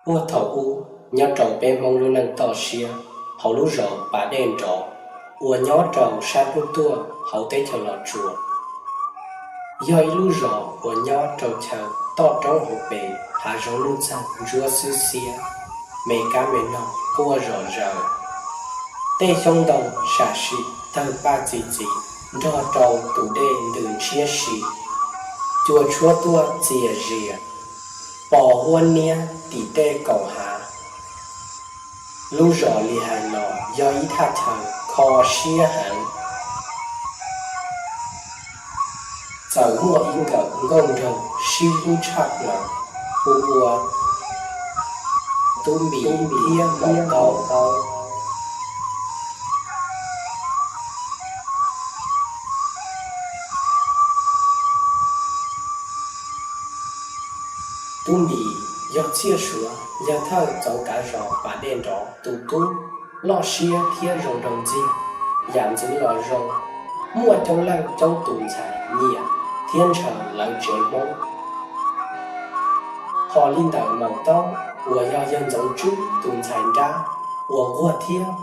Puag thaum ub, nyob rau peb Hmoob lub neej toj siab, hauv lub zos Pas Dej Nrov uas nyob rau sab hnub tuaj hauv teb chaws Los Tsuas, yog ib lub zos uas nyob rau chaw toj roob hauv pes, hav zoov nuj txeeg ntsuab xwb xiab, me kab me noog quaj zom zaws. Tej xyoob ntoo sam sim tawg paj txi txiv nrog rau tus dej ntws ntshiab si, cua tshuab tuaj txias zias, pos huab niab tim tej kaum hav. Lub zos li hais los yog ib thaj chaw kho siab heev. Txawm muaj ib nkawm nkauj nraug sib hlub tshaj plaws, hu ua Tub Npis thiab Maum Taub. Tub Npis yog Txhiaj Suav, yawg thawj txoov kav zos Pas Dej Nrov tus tub, loj siab thiab zoo nraug ntxiag. Yam ntxwv los zoo, muaj coob leej coob tus ntxhais nyiam thiab ntshaw lawv tsev Hmoob. Ho li ntawm Maum Taub uas yog yawg Ntxoov Tswb tus ntxhais nrab uas nquag thiab,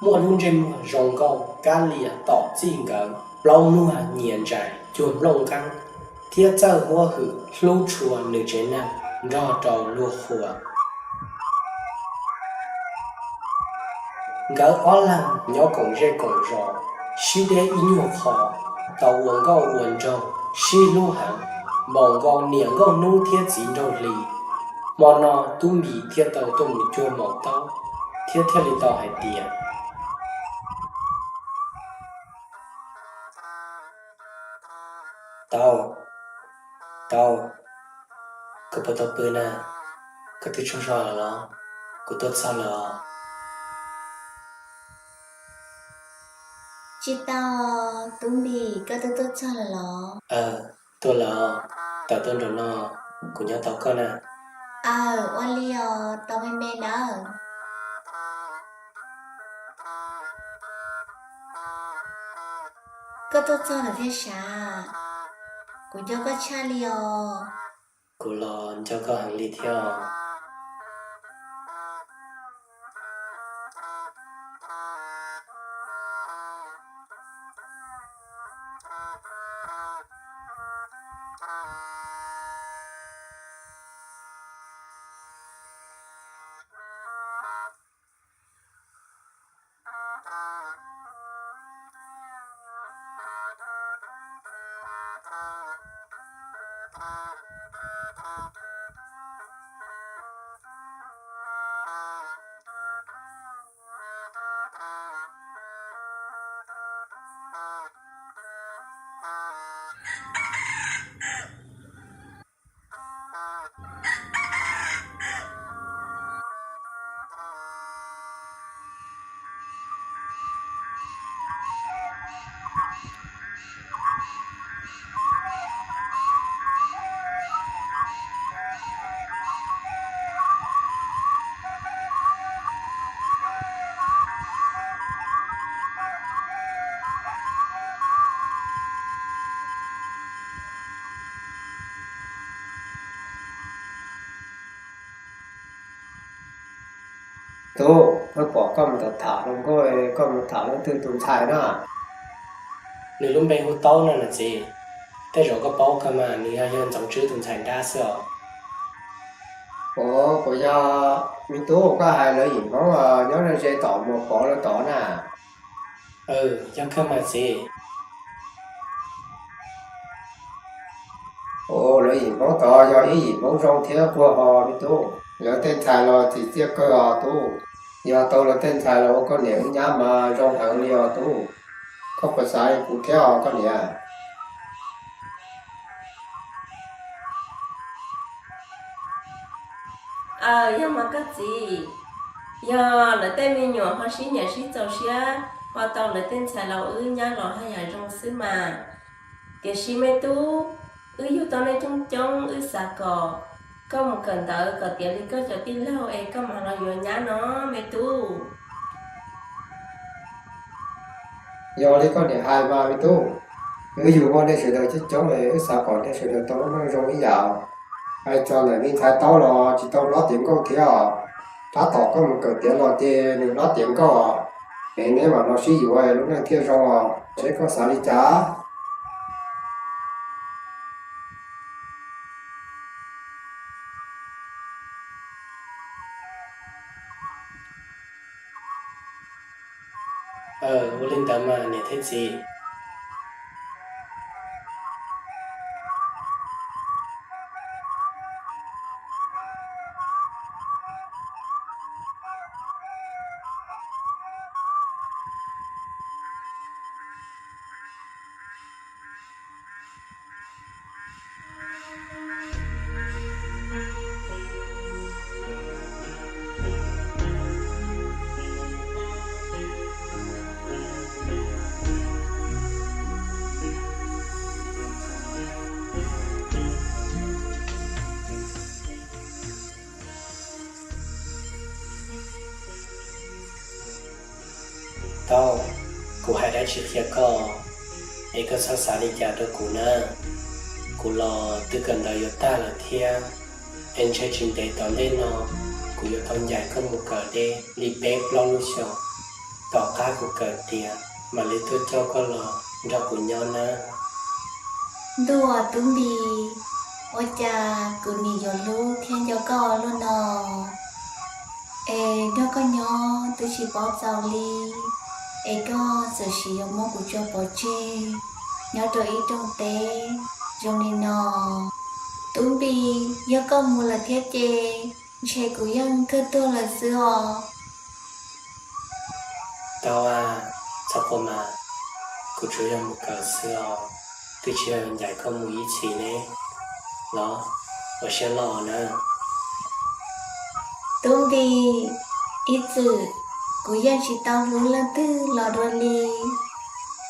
muaj lub ntsej muag zoo nkauj kab lias tom txij nkawm, plaub muag nyias ntsais cuag nplooj nqeeb, thiab txawj huab hwm hlub tshua nws tsev neeg nrog rau luag qhuas. Nkawd ob leeg nyob koom zej koom zos, sib deb ib nyuag qho, tau ua nkauj ua nraug, sib hlub heev, npaum nkaus niam nkauj hnub thiab txiv nraug hli. Hmo no Tub Npis thiaj tau tuaj mus cuag Maum Taub, thiab thiaj li tau hais tias, Taub, Taub, koj puas tau pw na? Koj twb tsaug zog lawm los? Kuv tuaj txog lawm os. Tsis tau, Tub Npis, koj twb tuaj txog lawm los? Aws, tuaj lawm os. Tawm tuaj nraum no, kuv nyob tos koj na. Aws, ua li os, tos me me nawb. Koj tuaj txog lawm thiab sav? Kuv nco koj tshaj li os. Kuv los nco koj heev li thiab os. Tub, wb pom koj mus tham tham hluas nkauj, koj mus tham leej twg tus ntxhais na? Nws lub npe hu Taub no na txiv. Tej zaum koj paub kawg mas, nws yog yawg Ntxoov Tswb tus ntxhais nrab xwb os. Ua, puas yog me tub koj hais lawv yim Hmoob nyob ze tom Muas Pov lawv tod na? Yog kawg mas txiv. Ua, lawv yim Hmoob tod yog ib yim Hmoob zoo thiab quag os me tub. Lawv tej ntxhais los txim txiaj kawg os tub. Yog tau lawv tej ntxhais los ua koj niam wb nyab mas zoo heev li os tub. Koj puas xav li kuv thiab os koj niam? Aws, yog mas koj txiv, yog lawv tej me nyuam ho sib nyiam sib txaus siab, ho tau lawv tej ntxhais los ua wb nyab los haj yam zoo xwb mas. Tiam sis me tub, wb yug tau nej coob coob, wb xav kom koj mus kawm ntawv kom tiav li koj cov tij laug es koj mam los yuav nyab no me tub. Yog li koj niam hais mas me tub, wb yug muaj nej sawv daws coob coob es wb xav kom nej sawv daws tau lub neej zoo ib yam. Hais txog ntawm me ntxhais Taub los tsis tau hlob tiav nkauj thiab os. Tab tom koj mus kawm tiav los ces nws hlob tiav nkauj os. Es neb mam los sib yuav lub neej thiaj zoo os, seb koj xav li cas. Ua li ntawd mas niam thiab txiv. Taub, kuv hais dab tsi qhia koj, es koj txhob xav li cas rau kuv na. Kuv los twb kawm ntawv yuav tag lawm thiab, es ntshe tsis ntev tom ntej no kuv yuav tau ncaim koj mus kawm deb li peb plaub lub xyoos. Tom qab kuv kawm tiav mam li tuaj coj koj los nrog kuv nyob na. Ntuj aw Tub Npis, ua cas kuv nim yuav hlub thiab nco koj ua luaj no, es nrog koj nyob twb tsis paub txaus li, es koj txawm sim yuav muab kuv tso pov tseg nyob rau ib rooj teb zoo li no. Tub Npis, yog koj mus lawm thiab ces ntshe kuv yeej kawg tuag lawm xwb os. Taub aw, txhob quaj mas, kuv tsuas yog mus kawm xwb os, twb tsis yog ncaim koj mus ib txhis ne. Los, ua siab loj nawb. Tub Npis, ib txwm kuv yeej tsis tau hlub leej twg los dua li,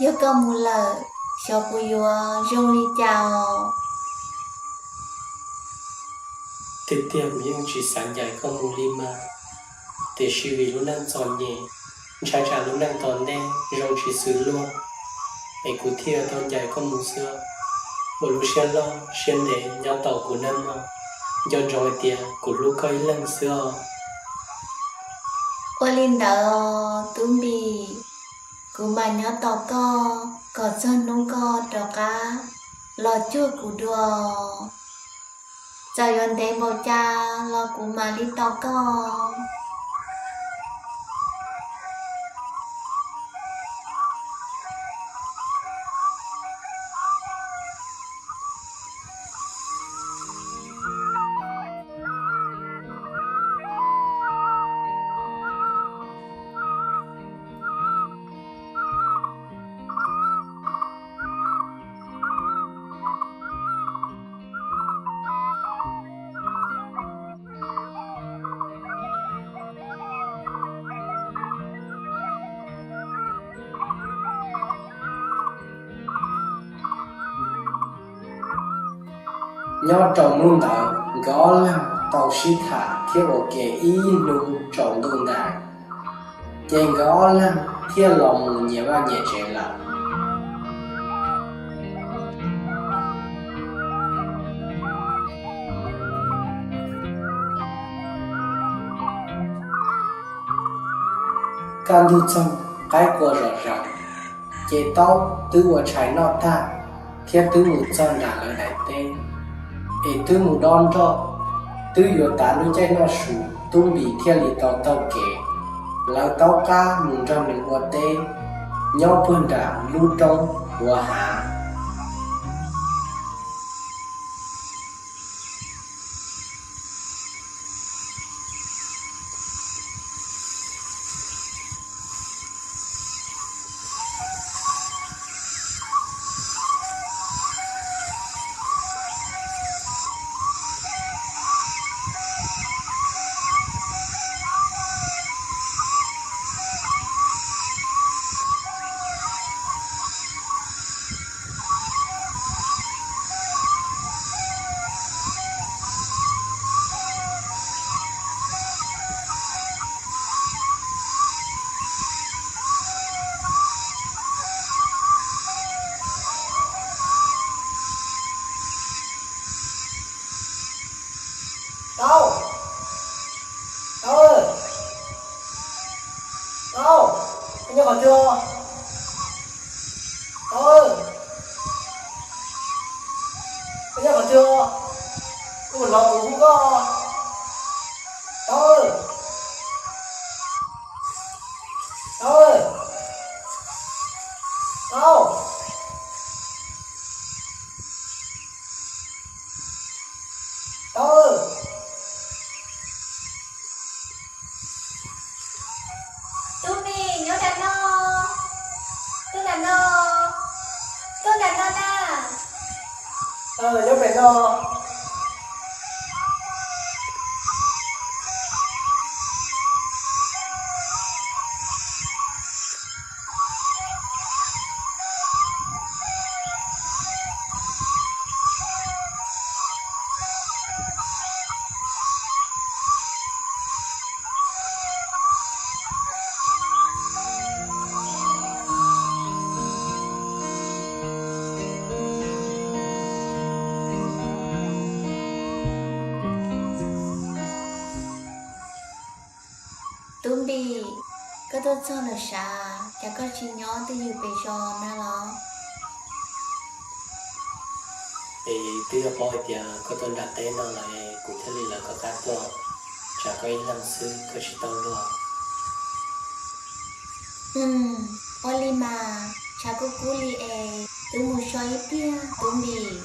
yog koj mus lawm xyov kuv yuav zoo li cas os. Tiag tiag kuv yeej tsis xav ncaim koj mus li mas, tiam sis vim lub neej txom nyem, ntshai tsam lub neej tom ntej zoo tsis xws luag, es kuv thiaj tau ncaim koj mus xwb. Ua lub siab loj siab ntev nyob tos kuv nawb mog, nco ntsoov hais tias kuv hlub koj ib leeg xwb os. Ua li ntawd os Tub Npis, kuv mam nyob tos koj kom txog hnub koj rov qab los cuag kuv dua. Txawm yuav ntev npaum cas los kuv mam li tos koj. Nyob rau hnub ntawd nkawd ob leeg tau sib tham thiab ua ke ib hnub tsaus ntuj ntais, ces nkawd ob leeg thiaj los mus nyias vaj nyias tsev lawm. Kaj ntug txog, qaib qua zom zaws, ces Taub twb ua tshais noj tag thiab twb mus txog nram lawv daim teb, es twb mus dob nroj, twb yuav tav lub caij noj su, Tub Npis thiaj li tau taug kev lawv taub qab mus nrog nws ua teb nyob puag nram lub roob huav hav. Qhov twg? Tau, koj nyob qhov twg? Kuv mus hnov kuv hu koj. Tau, tau, tau, tau. Tub Npis, nyob nram no, tuaj nram no, tuaj nram no na. Nyob pem no. Tub Npis, koj tuaj txog lawm sav, cas koj tsis nyob twj ywm pem zos na los? Es twb yog paub hais tias koj tuaj nram teb no lawm, kuv thiaj li lawv koj qab tuaj, tsam koj ib leeg xwb koj tsis tau luag. Ua li mas, tshav kub kub li es twb mus so ib pliag Tub Npis.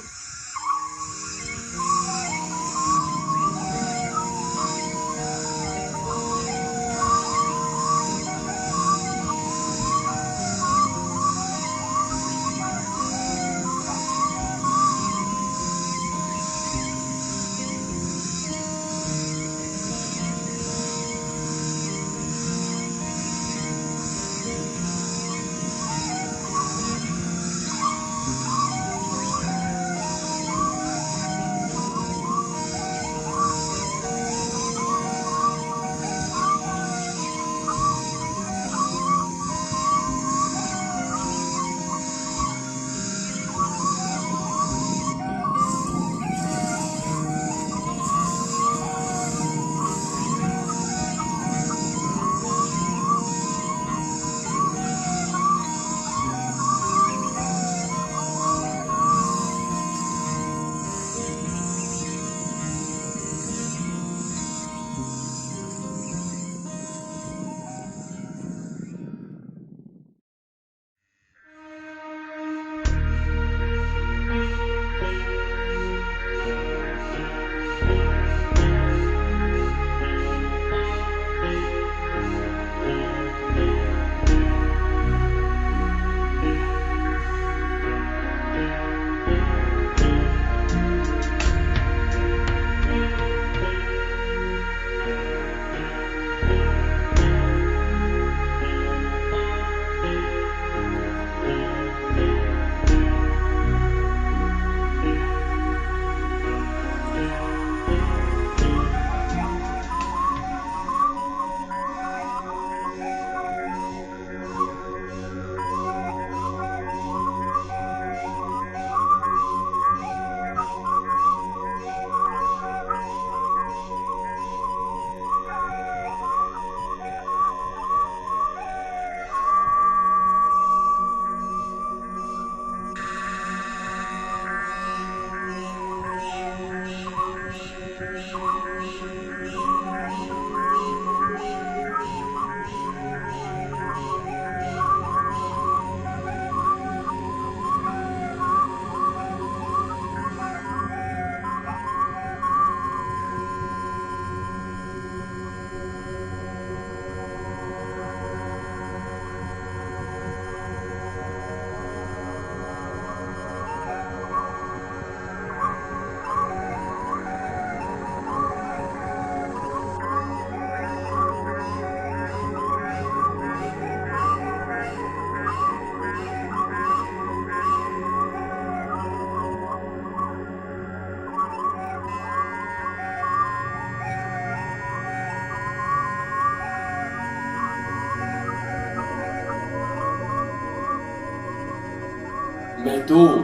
Me tub,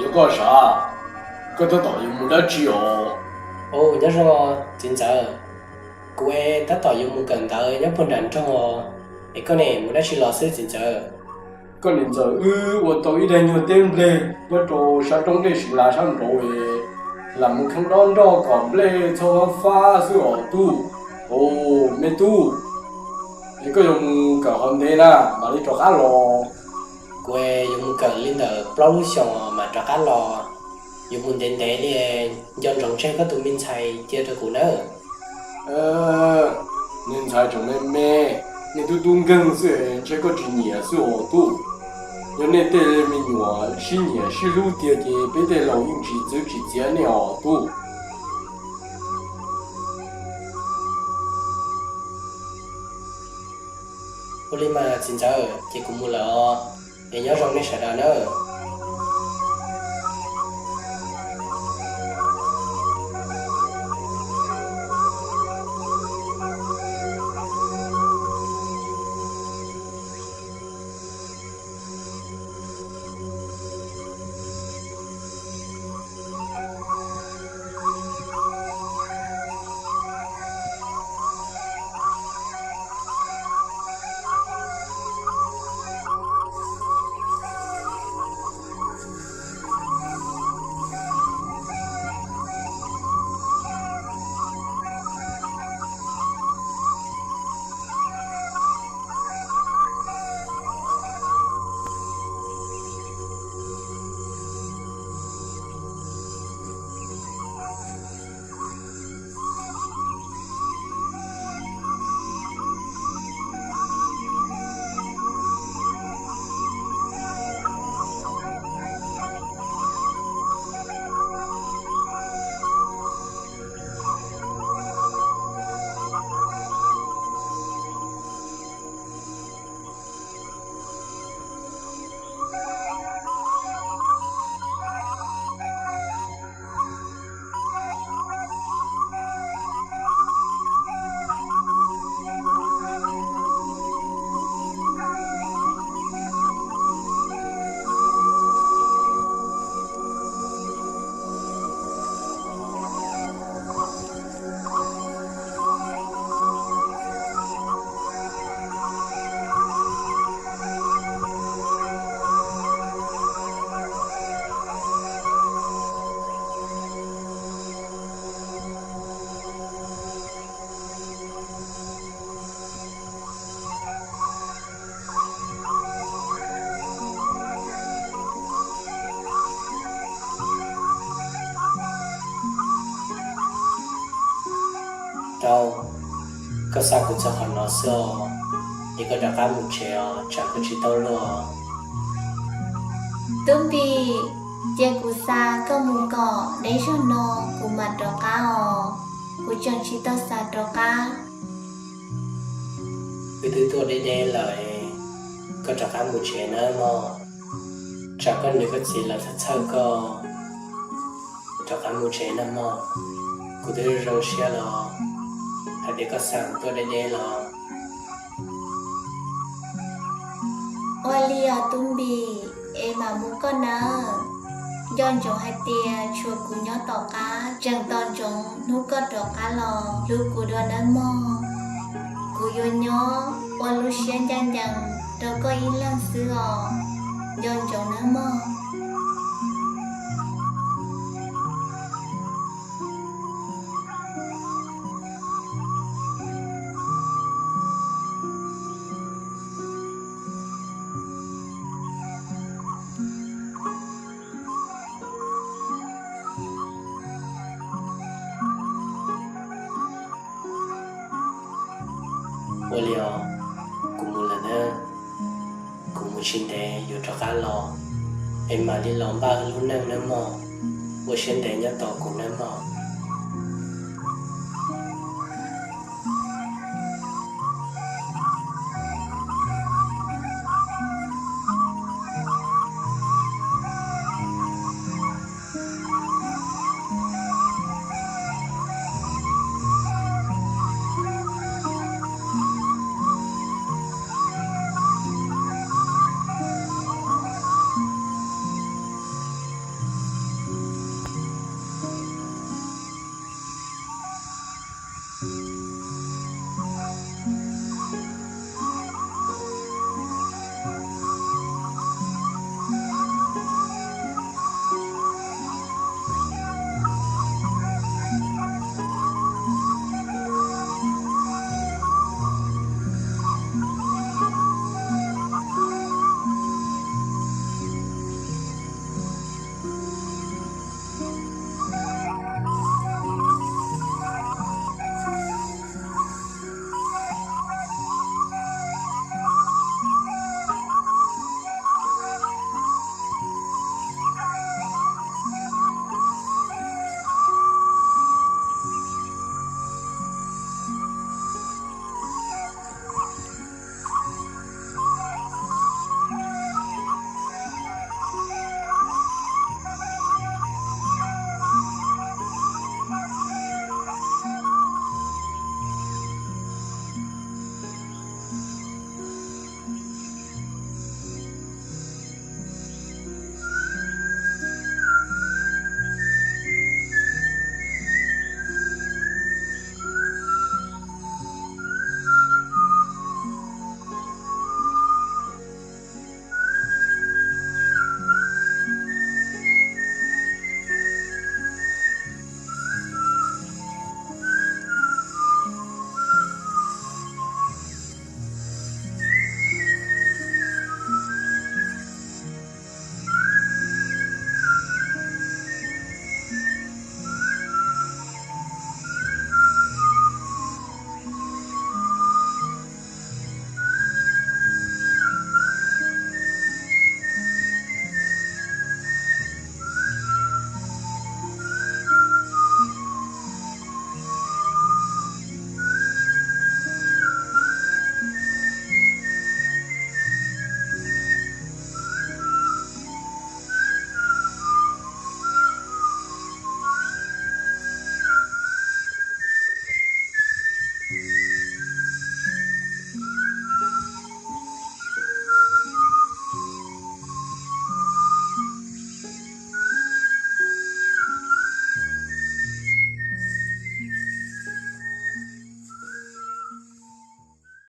yog koj sav, koj tab tom yuav mus dab tsi os? Nyob zoo txiv ntxawm, kuv es tab tom yuav mus kawm ntawv nyob puag nram nroog os. Es koj ne mus dab tsi los xwb txiv ntxawm? Koj niam ntxawm, wb ua tau ib daig nyuag teb nplej nyob rau sab roob dej Siv Las sab nraud, lam mus kheev dob nroj kom nplej txhob fab xwb os tub. Os me tub, es koj yuav mus kawm qhov ntev na mam li rov qab los? Kuv yuav mus kawm li ntawm plaub lub xyoos mam rov qab los. Yuav mus ntev ntev li, nco ntsoov tseg koj tus me ntxhais cia rau kuv nawb. Me ntxhais tseem me me, nej tub tub nkeeg xwb, ntshe koj tsis nyiam xwb os tub. Yog nej tej me nyuam sib nyiam sib hlub tiag ces peb tej laus yeej tsis txwv tsis txiav nej os tub. Ua li mas txiv ntxawm, ces kuv mus lawm os, es nyob zoo nej sawv daws nawb. Rau, koj xa kuv txog qhov no xwb os, es koj rov qab mus tsev os, tsam koj tsis tau luag. Tub Npis, cia kuv xa koj mus kom deb zog no kuv mam rov qab os, kuv tseem tsis tau xav rov qab. Wb twb tuaj deb deb lawm, koj rov qab mus tsev nawb mog, tsam koj niam koj txiv lawv txhawj txhawj koj. Rov qab mus tsev nawb mog, kuv twb zoo siab los hais tias koj xa kuv tuaj deb deb los. Ua li os Tub Npis, es mam mus koj nawb. Nco ntsoov hais tias tshuav kuv nyob tom qab, tseem tos ntsoov hnub koj rov qab los hlub kuv dua nawb mog. Kuv yuav nyob ua lub siab ncaj ncees rau koj ib leeg xwb os. Nco ntsoov nawb mog. Ua li os, kuv mus lawm nawb. Kuv mus tsis ntev yuav rov qab los, es mam li los npaj wb lub neej nawb mog. Ua siab ntev nyob tos kuv nawb mog.